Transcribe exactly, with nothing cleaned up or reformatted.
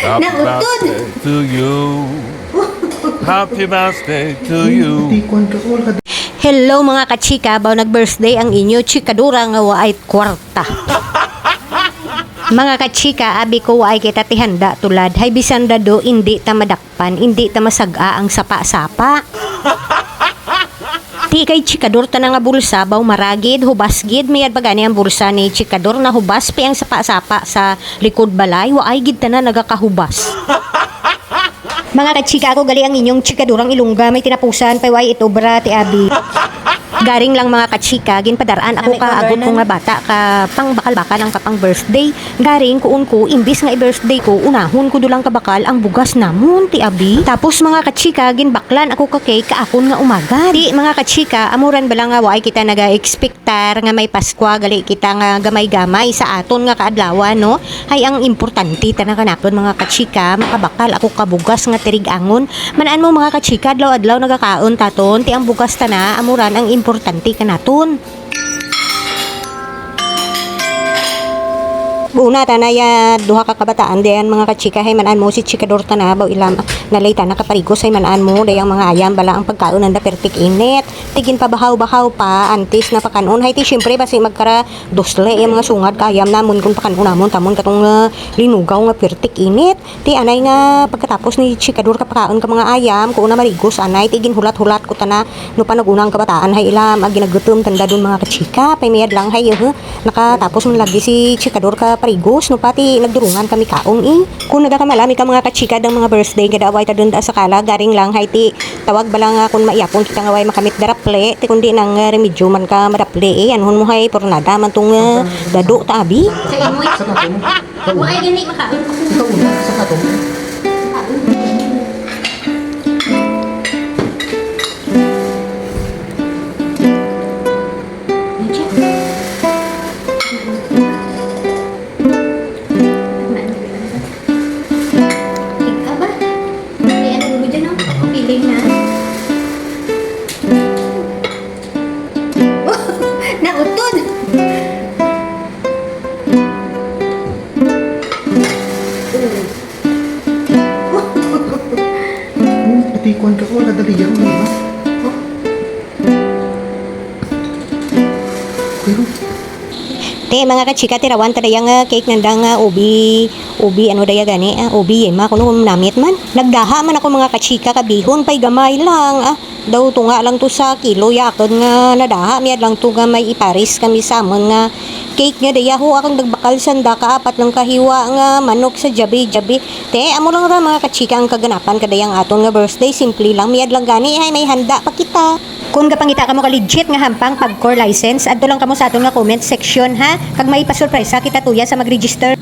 Happy birthday to you. Happy birthday to you. Hello, mga kachika, baw nag-birthday ang inyo chikadora nga waay kwarta. Mga kachika, abi ko waay kita ti handa tulad. Hay bisan dado, indi ta madak- pan, indi ta masag-a ang sapa-sapa. Ti kay chikador tana nga bulsa, baw mara gid, hubas gid, mayad pa gani ang bulsa ni chikador na hubas, pi ang sapa-sapa sa likod balay, waay gid tana nagakahubas. Mga kachika, ako gali ang inyong chikadorang Ilongga, may tinapusan, pay waay it obra, ti abi. Garing lang mga kachika, ginpadar-an ako ka agot ko nga bata ka pangbakal-bakal ang ka pang-birthday. Garing kuon ko, imbis nga i-birthday ko, unahon ko dulang kabakal ang bugas namon, ti abi. Tapos mga kachika, ginbaklan ako ka cake ka akon nga umagad. Ti mga kachika, amo ran bala nga waay kita naga-expectar nga may Paskwa, gali kita nga gamay-gamay sa aton nga kaadlawan, no? Hay ang importante tana kanakun mga kachika, makabakal ako ka bugas nga tirig-angon. Man-an mo mga kachika, adlaw-adlaw nagakaon taton, ti ang bugas tana, amo ran ang importante kanaton. Una tana ya duha ka kabataan dayan mga kachika, hay man-an mo si chikador tana, baw ilam, nalay tana kaparigos, hay man-an mo, dayang mga ayam, bala ang pagkaon nanda pertik init. Ti ginpabahaw-bahaw pa, antes na pakan-on, hay ti siyempre, basi magkara dosle, ya mga sungad ka ayam namon, kon pakan-on namon, tamon katong, ah, linugaw nga pertik init. Ti anay nga pagkatapos ni chikador ka pakaon ka mga ayam, kuon na marigos anay, ti ginhulat-hulat ko tana, no pa nag-una ang kabataan hay ilam, ah, ginagutom tanda dun mga kachika, pay mayad lang hay, eh, nakatapos man lagi si chikador ka parigos, no pa ti nagdurungan kami kaon, eh. Kon nagakamala mi ka mga kachika dang mga birthday, kada away ta dun da sakala, garing lang hay ti tawag bala nga kon maiyapon kita nga way makamit da raple, ti kundi nang, eh, remedyo man ka maraple, eh, anhon mo hay pornada man tong, eh, dado ta abi. Sa imo, eh. Sa katong. Wa ay gani makaon. Ikaw una, sa katong. Ikaw ba? May ano mo dyan, no? Feeling na. Nautod! Hmm, pati kuwan ka, wala dali yan, di ba? Pero, te, mga kachika, tirawan ta daya nga cake nanda nga ubi, ubi, ano daya gani, ah, ubi yema, kuno namit man. Nagdaha man ako, mga kachika, kabihon, pay gamay lang, ah. Daw tunga lang to sa kilo, ya akun nga nadaha, mayad lang to nga may ipares kami sa amun nga cake nga daya ho, akun nagbakal sanda ka apat lang ka hiwa nga manok sa jabi-jabi. Te, amo lang ra, mga kachika, ang kaganapan ka dayang aton nga birthday, simple lang, mayad lang gani, hay may handa pa kita. Kon gapangita kamo ka legit nga hampang pag-core license, adto lang kamo sa aton nga comment section, ha? Kag may pasurpresa kita tuya sa mag-register.